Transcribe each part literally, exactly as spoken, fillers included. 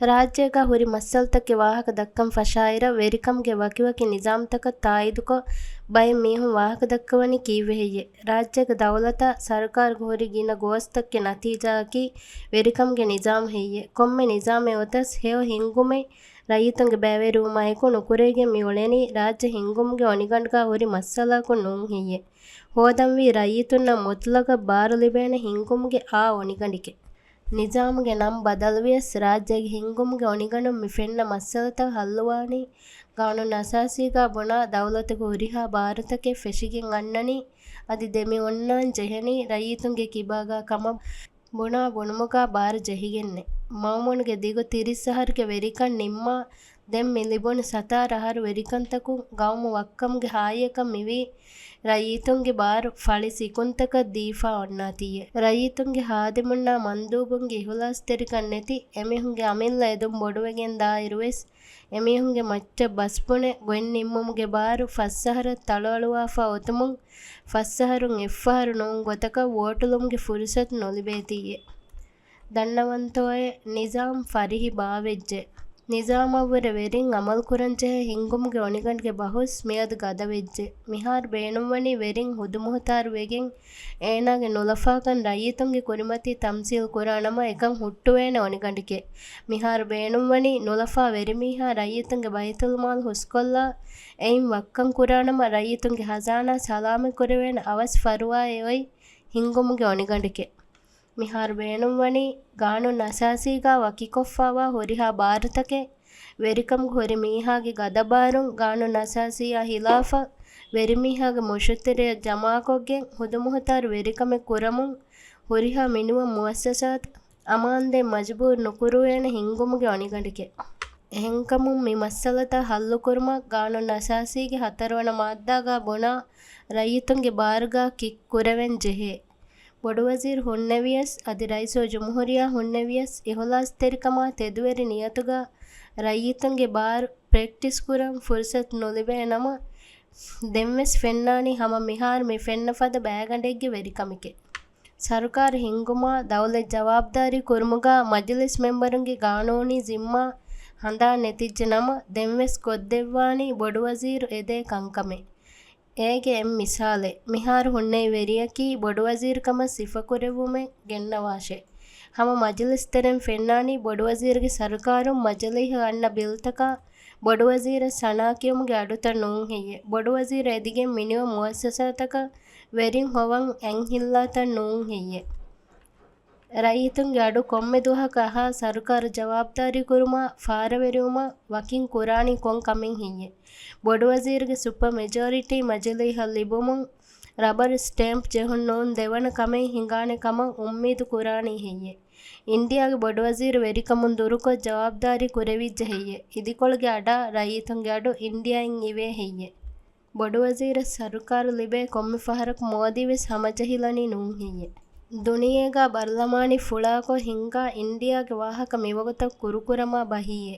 ރާއްޖޭގަ ހުރި މައްސަލަތަކެއް ވާހަކަ ދައްކަން ފަށާއިރަށް، ވެރިކަމުގެ ވަކިވަކި ނިޒާމްތަކަށް ތާއީދުކޮށް، ބައެއް މީހުން ވާހަކަ ދައްކަވަނީ ކީއްވެ ހެއްޔޭ؟ ރާއްޖޭގެ ދައުލަތާ ސަރުކާރުގެ ހުރި ގިނަ ގޯސްތަކުގެ ނަތީޖާއަކީ ވެރިކަމުގެ ނިޒާމް ހެއްޔޭ؟ ކޮންމެ ނިޒާމެއް އޮތަސް ހެޔޮ ހިންގުމެއް ރައްޔިތުންގެ ބައިވެރިވުމާއެކު ނުކުރެވިގެން މި އުޅެނީ ރާއްޖެ ހިންގުމުގެ އޮނިގަނޑުގަ ހުރި މައްސަލައަކުން ނޫން ހެއްޔޭ؟ ހޯދަންވީ ރައްޔިތުންނަށް މުތުލަގަށް ބާރު ލިބޭނެ ހިންގުމުގެ އާ އޮނިގަނޑެކޭ. ނިޒާމުގެ ނަން ބަދަލުވިޔަސް، ރާއްޖޭގެ ހިންގުމުގެ އޮނިގަނޑުން މި ފެންނަ މައްސަލަތައް ހައްލުވާނީ، ގާނޫނު އަސާސީގަ ބުނާ ދައުލަތުގެ ހުރިހާ ބާރުތަކެއް ފެށިގެން އަންނަނީ، އަދި ދެމި އޮންނާން ޖެހެނީ ރައްޔިތުންގެ ކިބާގަ ކަމަށް ބުނާ ބުނުމުގަ ބާރު ޖެހިގެންނޭ. މައުމޫނުގެ ދިގު ތިރީސް އަހަރުގެ ވެރިކަން ނިންމާ، ދެން މި ލިބުނު ސަތާރަ އަހަރު ވެރިކަންތަކުން ގައުމު ވައްކަމުގެ ހާއްޔަކަށް މިވީ، ރައްޔިތުންގެ ބާރު ފަޅި ސިކުންތަކަށް ދީފާ އޮންނާތީއެއް. ރައްޔިތުންގެ ހާދިމުންނާ މަންދޫބުންގެ އިހުލާސްތެރިކަން ނެތި އެމީހުންގެ އަމިއްލަ އެދުން ބޮޑުވެގެން ދާއިރުވެސް، އެމީހުންގެ މައްޗަށް ބަސްބުނެ ގޮތް ނިންމުމުގެ ބާރު ފަސް އަހަރަށް ތަޅުއަޅުވާފާ އޮތުމުން، ފަސް އަހަރުން އެއްފަހަރު ނޫން ގޮތަކަށް ވޯޓުލުމުގެ ފުރުސަތު ނުލިބޭތީއެ. ދަންނަވަންތޯއޭ، ނިޒާމް ފަރިހި ބާވެއްޖެ. ނިޒާމަށްވުރެ ވެރިން އަމަލުކުރަންޖެހޭ ހިންގުމުގެ އޮނިގަނޑުގެ ބަހުސް މިއަދު ގަދަވެއްޖެ. މިހާރު ބޭނުންވަނީ ވެރިން ހުދުމުހުތާރު ވެގެން، އޭނާގެ ނުލަފާކަން ރައްޔިތުންގެ ކުރިމަތީ ތަމްސީލް ކުރާނަމަ އެކަން ހުއްޓުވޭނެ އޮނިގަނޑެކޭ. މިހާރު ބޭނުންވަނީ ނުލަފާ ވެރިމީހާ ރައްޔިތުންގެ ބައިތުލްމާލް ހުސްކޮށްލާ، އެއިން ވައްކަން ކުރާނަމަ ރައްޔިތުންގެ ހަޒާނާ ސަލާމަތް ކުރެވޭނެ އަވަސް ފަރުވާއެއް އޮތް ހިންގުމުގެ އޮނިގަނޑެކޭ. މިހާރު ބޭނުންވަނީ ގާނޫނު އަސާސީގަ ވަކިކޮށްފާވާ ހުރިހާ ބާރުތަކެއް، ވެރިކަމުގެ ހުރި މީހާގެ ގަދަބާރުން ގާނޫނު އަސާސީއާ ހިލާފަށް ވެރިމީހާގެ މުށުތެރެއަށް ޖަމާކޮށްގެން ހުދުމުހުތާރު ވެރިކަމެއް ކުރަމުން ހުރިހާ މިނިވަން މުއައްސަސާތައް އަމާންދޭން މަޖުބޫރު ނުކުރުވޭނެ ހިންގުމުގެ އޮނިގަނޑެކޭ. އެހެންކަމުން މި މައްސަލަތައް ހައްލުކުރުމަށް ގާނޫނު އަސާސީގެ ހަތަރުވަނަ މާއްދާގަ ބުނާ ރައްޔިތުންގެ ބާރުގަ ކިކް ކުރެވެން ޖެހޭ. ބޮޑުވަޒީރު ހުންނެވިޔަސް، އަދި ރައީސުލްޖުމްހޫރިއްޔާ ހުންނެވިޔަސް، އިހުލާސްތެރިކަމާ ތެދުވެރި ނިޔަތުގަ ރައްޔިތުންގެ ބާރު ޕްރެކްޓިސް ކުރަން ފުރުސަތު ނުލިބޭ ނަމަ، ދެންވެސް ފެންނާނީ ހަމަ މިހާރު މި ފެންނަ ފަދަ ބައިގަނޑެއްގެ ވެރިކަމެކޭ. ސަރުކާރު ހިންގުމާ، ދައުލަތް ޖަވާބުދާރީ ކުރުމުގަ މަޖިލިސް މެމްބަރުންގެ ގާނޫނީ ޒިންމާ ހަނދާން ނެތިއްޖެ ނަމަ، ދެންވެސް ކޮށްދެއްވާނީ ބޮޑުވަޒީރު އެދޭ ކަންކަމެއް. އޭގެ އެއް މިސާލެއް، މިހާރު ހުންނެވި ވެރިޔަކީ ބޮޑުވަޒީރު ކަމަށް ސިފަކުރެއްވުމެއް ގެންނަވާށޭ. ހަމަ މަޖިލިސް ތެރެއިން ފެންނާނީ ބޮޑުވަޒީރުގެ ސަރުކާރުން މަޖިލީހަށް އަންނަ ބިލްތަކާ ބޮޑުވަޒީރަށް ސަނާ ކިޔުމުގެ އަޑުތައް ނޫން ހެއްޔެ؟ ބޮޑުވަޒީރު އެދިގެން މިނިވަން މުއައްސަސާތަކަށް ވެރިން ހޮވަން އަތް ހިއްލާތައް ނޫން ހެއްޔެ؟ ރައްޔިތުންގެ އަޑު ކޮންމެ ދުވަހަކަށް އަހާ ސަރުކާރު ޖަވާބުދާރީ ކުރުމާ، ފާރަވެރިވުމަށް ވަކިން ކުރާނީ ކޮން ކަމެއް ހެއްޔެ؟ ބޮޑުވަޒީރުގެ ސުޕަ މެޖޯރިޓީ މަޖިލީހަށް ލިބުމުން، ރަބަރު ސްޓޭމްޕް ޖެހުން ނޫން ދެވަނަ ކަމެއް ހިނގާނެ ކަމަށް އުއްމީދު ކުރާނީ ހެއްޔެ؟ އިންޑިއާގެ ބޮޑުވަޒީރު ވެރިކަމުން ދުރުކޮށް ޖަވާބުދާރީ ކުރެވިއްޖެ ހެއްޔެ؟ އިދިކޮޅުގެ އަޑާ ރައްޔިތުންގެ އަޑު އިންޑިއާއިން އިވޭ ހެއްޔެ؟ ބޮޑުވަޒީރަށް ސަރުކާރު ލިބޭ ކޮންމެ ފަހަރަކު މޯދީވެސް ހަމަޖެހިލަނީ ނޫން ހެއްޔެ؟ ދުނިޔޭގަ ބަރުލަމާނީ ފުޅާކޮށް ހިންގާ އިންޑިއާގެ ވާހަކަ މިވަގުތަށް ކުރުކުރަމާ ބަހީއޭ.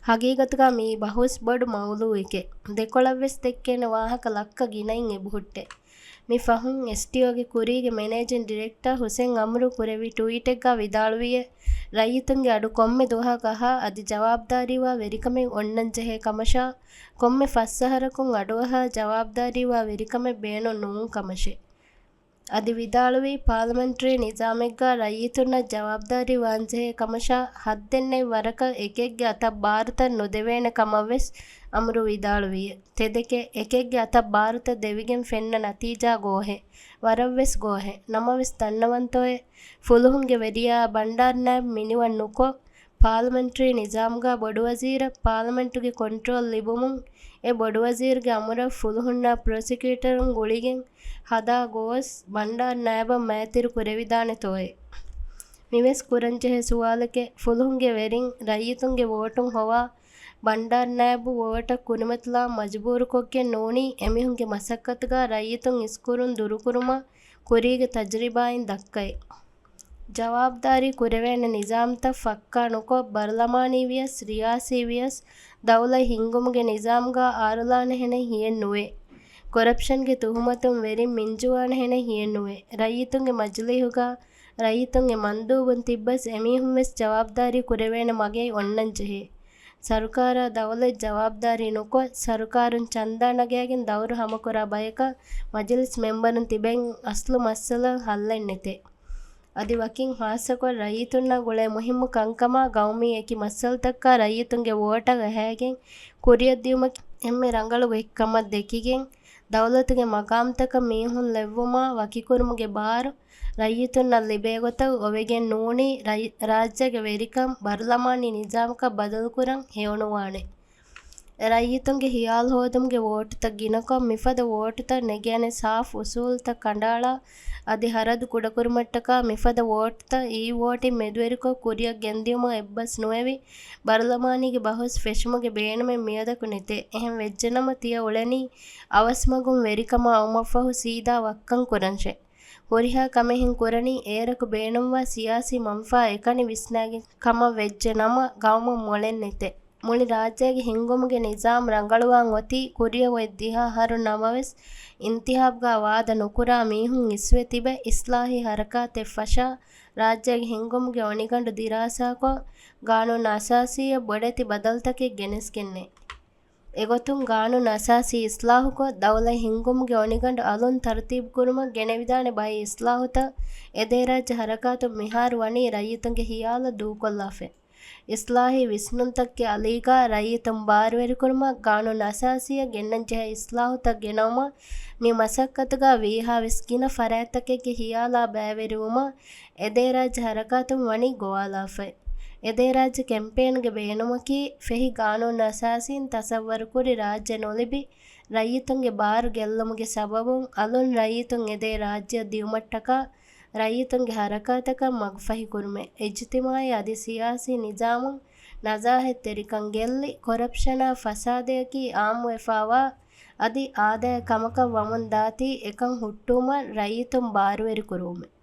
ހަގީގަތުގަ މީ ބަހުސް ބޮޑު މައުޟޫއެކޭ. ދެކޮޅަށްވެސް ދެއްކޭނެ ވާހަކަ ލައްކަ ގިނައިން އެބަހުއްޓޭ. މި ފަހުން އެސްޓީއޯގެ ކުރީގެ މެނޭޖިން ޑިރެކްޓާ ހުސެން އަމްރު ކުރެއްވި ޓުވީޓެއްގަ ވިދާޅުވިއޭ، ރައްޔިތުންގެ އަޑު ކޮންމެ ދުވަހަކަށް އަހާ އަދި ޖަވާބުދާރީވާ ވެރިކަމެއް އޮންނަންޖެހޭ ކަމަށާ، ކޮންމެ ފަސް އަހަރަކުން އަޑުއަހާ ޖަވާބުދާރީވާ ވެރިކަމެއް ބޭނުން ނޫން ކަމަށޭ. އަދި ވިދާޅުވީ، ޕާލަމެންޓްރީ ނިޒާމެއްގަ ރައްޔިތުންނަށް ޖަވާބުދާރީ ވާންޖެހޭ ކަމަށާ، ހައްދެއްނެތް ވަރަކަށް އެކެއްގެ އަތަށް ބާރުތައް ނުދެވޭނެ ކަމަށްވެސް އަމްރު ވިދާޅުވިއޭ. ތެދެކޭ، އެކެއްގެ އަތަށް ބާރުތައް ދެވިގެން ފެންނަ ނަތީޖާ ގޯހެއް، ވަރަށްވެސް ގޯހެއް. ނަމަވެސް ދަންނަވަންތޯއޭ، ފުލުހުންގެ ވެރިޔާ ބަންޑާރު ނާއިބް މިނިވަން ނުކޮށް، ޕާލަމެންޓްރީ ނިޒާމްގަ ބޮޑުވަޒީރަށް ޕާލަމެންޓުގެ ކޮންޓްރޯލް ލިބުމުން، އެ ބޮޑުވަޒީރުގެ އަމުރަށް ފުލުހުންނާ ޕްރޮސިކިއުޓަރުން ގުޅިގެން ހަދާ ގޯސް ބަންޑާރު ނާއިބަށް މައިތިރި ކުރެވިދާނެތޯއޭ؟ މިވެސް ކުރަންޖެހޭ ސުވާލެކޭ. ފުލުހުންގެ ވެރިން ރައްޔިތުންގެ ވޯޓުން ހޮވާ ބަންޑާރު ނާއިބު ވޯޓަށް ކުރިމަތިލާން މަޖުބޫރުކޮށްގެން ނޫނީ އެމީހުންގެ މަސައްކަތުގަ ރައްޔިތުން އިސްކުރުން ދުރުކުރުމަށް ކުރީގެ ތަޖުރިބާއިން ދައްކައި. ޖަވާބުދާރީ ކުރެވޭނެ ނިޒާމްތައް ފައްކާ ނުކޮށް، ބަރުލަމާނީ ވިޔަސް، ރިޔާސީ ވިޔަސް، ދައުލަތް ހިންގުމުގެ ނިޒާމްގަ އާރުލާނެހެނެއް ހިޔެއް ނުވޭ. ކޮރަޕްޝަންގެ ތުހުމަތުން ވެރިން މިންޖުވާނެހެނެއް ހިޔެއް ނުވޭ. ރައްޔިތުންގެ މަޖިލީހުގަ ރައްޔިތުންގެ މަންދޫބުން ތިއްބަސް އެމީހުން ވެސް ޖަވާބުދާރީ ކުރެވޭނެ މަގެއް އޮންނަން ޖެހޭ. ސަރުކާރާ ދައުލަތް ޖަވާބުދާރީ ނުކޮށް، ސަރުކާރުން ޗަންދާ ނަގާގެން ދައުރު ހަމަކުރާ ބަޔަކަށް މަޖިލިސް މެމްބަރުން ތިބެން އަސްލު މައްސަލަ ހައްލެއް ނެތޭ. އަދި ވަކިން ހާއްސަކޮށް ރައްޔިތުންނާ ގުޅޭ މުހިއްމު ކަންކަމާ ގައުމީ އެކި މައްސަލަތަކަށް ރައްޔިތުންގެ ވޯޓަށް އަހައިގެން ކުރިއަށް ދިއުމަކީ އެންމެ ރަނގަޅު ގޮތްކަމަށް ދެކިގެން، ދައުލަތުގެ މަގާމްތަކަށް މީހުން ލެއްވުމާ ވަކިކުރުމުގެ ބާރު ރައްޔިތުންނަށް ލިބޭގޮތަށް އޮވެގެން ނޫނީ، ރައް-، ރާއްޖޭގެ ވެރިކަން ބަރުލަމާނީ ނިޒާމަކަށް ބަދަލުކުރަން ހެޔޮނުވާނެ. ރައްޔިތުންގެ ހިޔާލު ހޯދުމުގެ ވޯޓުތައް ގިނަކޮށް، މިފަދަ ވޯޓުތައް ނެގޭނެ ސާފު އުސޫލުތައް ކަނޑައަޅާ، އަދި ހަރަދު ކުޑަކުރުމަށްޓަކާ މިފަދަ ވޯޓުތައް އީ ވޯޓިން މެދުވެރިކޮށް ކުރިއަށް ގެންދިއުމަށް އެއްބަސް ނުވެވި، ބަރުލަމާނީގެ ބަހުސް ފެށުމުގެ ބޭނުމެއް މިއަދަކު ނެތޭ. އެހެން ވެއްޖެނަމަ، ތިޔަ އުޅެނީ އަވަސްމަގުން ވެރިކަމާ އައުމަށްފަހު ސީދާ ވައްކަން ކުރަންށޭ. ހުރިހާ ކަމެއް ހިން ކުރަނީ އޭރަކު ބޭނުންވާ ސިޔާސީ މަންފާ އެކަނި ވިސްނާގެން ކަމަށް ވެއްޖެ ނަމަ، ގައުމަށް މޮޅެއް ނެތޭ. މުޅި ރާއްޖޭގެ ހިންގުމުގެ ނިޒާމް ރަނގަޅުވާން އޮތީ ކުރިއަށް އޮތް ދިހަ އަހަރު ނަމަވެސް، އިންތިހާބްގަ ވާދަ ނުކުރާ މީހުން އިސްވެ ތިބެ، އިސްލާހީ ހަރަކާތެއް ފަށާ، ރާއްޖޭގެ ހިންގުމުގެ އޮނިގަނޑު ދިރާސާކޮށް، ގާނޫނު އަސާސީއަށް ބޮޑެތި ބަދަލުތަކެއް ގެނެސްގެންނޭ. އެގޮތުން ގާނޫނު އަސާސީ އިސްލާހުކޮށް، ދައުލަތް ހިންގުމުގެ އޮނިގަނޑު އަލުން ތަރުތީބުކުރުމަށް ގެނެވިދާނެ ބައެއް އިސްލާހުތައް އެދޭރާއްޖެ ހަރަކާތުން މިހާރު ވަނީ ރައްޔިތުންގެ ހިޔާލަށް ދޫކޮށްލާފައި. އިސްލާހީ ވިސްނުންތަކެއް އަލީގަ ރައްޔިތުން ބާރުވެރިކުރުމަށް ގާނޫނު އަސާސީއަށް ގެންނަންޖެހޭ އިސްލާހުތައް ގެނައުމަށް މި މަސައްކަތުގަ ވީހާވެސް ގިނަ ފަރާތްތަކެއްގެ ހިޔާލާ ބައިވެރިވުމަށް އެދޭރާއްޖެ ހަރަކާތުން ވަނީ ގޮވާލާފައި. އެދޭރާއްޖެ ކެމްޕޭންގެ ބޭނުމަކީ، ފެހި ގާނޫނު އަސާސީން ތަސައްވަރުކުރި ރާއްޖެ ނުލިބި، ރައްޔިތުންގެ ބާރު ގެއްލުމުގެ ސަބަބުން އަލުން ރައްޔިތުން އެދޭ ރާއްޖެއަށް ދިއުމަށްޓަކާ، ރައްޔިތުންގެ ހަރަކާތަކަށް މަގުފަހިކުރުމެއް. އިޖްތިމާޢީ އަދި ސިޔާސީ ނިޒާމުން ނަޒާހަތްތެރިކަން ގެއްލި، ކޮރަޕްޝަނާ ފަސާދަޔަކީ އާއްމުވެފާވާ އަދި އާދަޔާ ކަމަކަށް ވަމުން ދާތީ، އެކަން ހުއްޓުވުމަށް ރައްޔިތުން ބާރުވެރިކުރުވުމެއް.